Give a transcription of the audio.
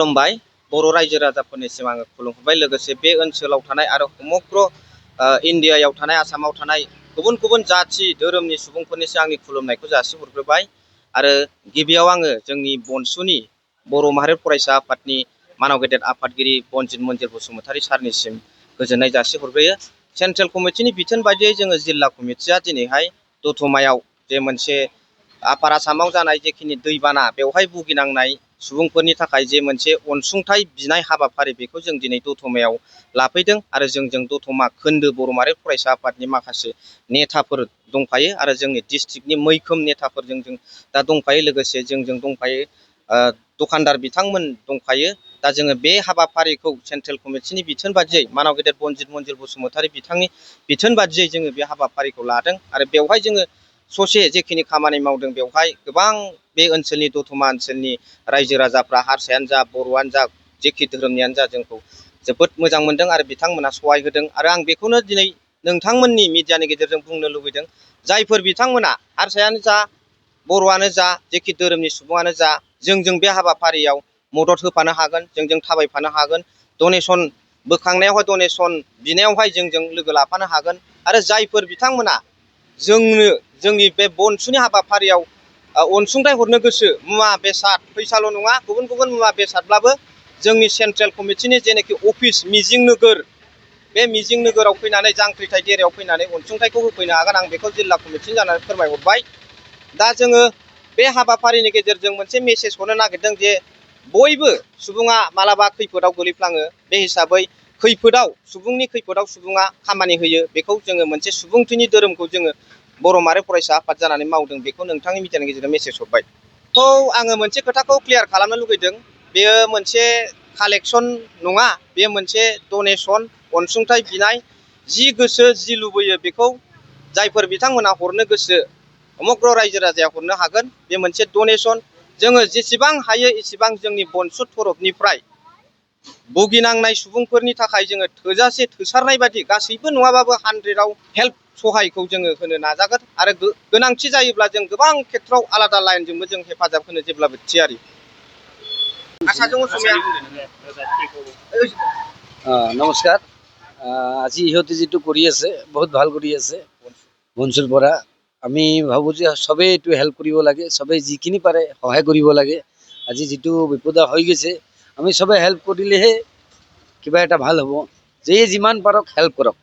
खुलुमबाय बर' रायजो राजाफोरनिसिम आङो खुलुमबाय लोगोसे बे ओनसोलाव थानाय आरो समग्र इन्डियायाव थानाय आसामाव थानाय गुबुन गुबुन जाथि धोरोमनि सुबुंफोरनिसिम आंनि खुलुमनायखौ जासिहरग्रोबाय आरो गिबियाव आङो जोंनि बनसुनि बर' माहारि फरायसा आफादनि मानाव गेदेर आफादगिरि बनजित मन्जिल बसुमतारी सारनिसिम गोजोननाय जासिहरग्रोयो। सेन्ट्रेल कमिटिनि बिथोन बायदियै जोङो जिल्ला कमिटिया दिनैहाय दतमायाव जे मोनसे आपार आसामाव जानाय जेखिनि दैबाना बेवहाय भुगिनांनाय सुबुंफोरनि थाखाय जे मोनसे अनसुंथाइ बिनाय हाबाफारि बेखौ जों दिनै दतमायाव लाफैदों आरो जोंजों दतमा खोन्दो बर' माहारि फरायसा आफादनि माखासे नेताफोर दंफायो आरो जोंनि डिस्ट्रिक्टनि मैखोम नेताफोरजों जों दा दंफायो लोगोसे जोंजों दंफायो दखानदार बिथांमोन दंफायो। दा जोङो बे हाबाफारिखौ सेन्ट्रेल कमिटिनि बिथोन बादियै मानाव गेदेर बनजित मन्जिल बसुमतारी बिथांनि बिथोन बादियै जोङो बे हाबाफारिखौ लादों आरो बेवहाय जोङो ससे जेखिनि खामानि मावदों बेवहाय गोबां बे ओनसोलनि दतमा ओनसोलनि रायजो राजाफ्रा हारसायानो जा बर'आनो जा जेखि धोरोमनियानो जा जोंखौ जोबोद मोजां मोनदों आरो बिथांमोना सहाय होदों आरो आं बेखौनो दिनै नोंथांमोननि मिडियानि गेजेरजों बुंनो लुबैदों जायफोर बिथांमोना हारसायानो जा बर'आनो जा जेखि धोरोमनि सुबुङानो जा जोंजों बे हाबाफारियाव मदद होफानो हागोन जोंजों थाबायफानो हागोन डनेसन बोखांनायावहाय डनेसन बिनायावहाय जोंजों लोगो लाफानो हागोन आरो जायफोर बिथांमोना जोंनो जोंनि बे बनसुनि हाबाफारियाव अनसुंथाइ हरनो गोसो मुवा बेसाद फैसाल' नङा गुबुन गुबुन मुवा बेसादब्लाबो जोंनि सेन्ट्रेल कमिटिनि जेनाखि अफिस मिजिं नोगोर बे मिजिं नोगोराव फैनानै जांख्रिथाय देरायाव फैनानै अनसुंथाइखौ होफैनो हागोन आं बेखौ जिल्ला कमिटिनि जानानै फोरमायहरबाय। दा जोङो बे हाबाफारिनि गेजेरजों मोनसे मेसेज हरनो नागिरदों जे बयबो सुबुङा मालाबा खैफोदाव गोलैफ्लाङो बे हिसाबै खैफोदाव सुबुंनि खैफोदाव सुबुङा खामानि होयो बेखौ जोङो मोनसे सुबुंथिनि धोरोमखौ जोङो बर' माहारि फरायसा आफाद जानानै मावदों बेखौ नोंथांनि मिडियानि गेजेरजों मेसेज हरबाय। आङो मोनसे खोथाखौ क्लियार खालामनो लुगैदों बेयो मोनसे कालेक्सन नङा बेयो मोनसे डनेसन अनसुंथाइ बिनाय जि गोसो जि लुबैयो बेखौ जायफोर बिथांमोना हरनो गोसो समग्र रायजो राजाया हरनो हागोन बे मोनसे डनेसन जोङो जेसेबां हायो एसेबां जोंनि बनसु तरफनिफ्राय भुगिनांनाय सुबुंफोरनि थाखाय जोङो थोजासे थोसारनाय बादि गासैबो नङाबाबो 100आव हेल्प सहायखौ जोङो होनो नाजागोन आरो गोनांथि जायोब्ला जों गोबां खेथ्रआव आलादा लाइनजोंबो जों हेफाजाब होनो जेब्लाबो थियारि। नमस्कार আজি ইহঁতে যেটো কৰি আছে বহুত ভাল কৰি আছে বনচুৰ পৰা আমি ভাবোঁ যে সবেই এইটো হেল্প কৰিব লাগে সবেই যিখিনি পাৰে সহায় কৰিব লাগে। আজি যেটো বিপদা হৈ গৈছে আমি সবে হেল্প কৰিলেহে কিবা এটা ভাল হ'ব যে যিমান পাৰক হেল্প কৰক।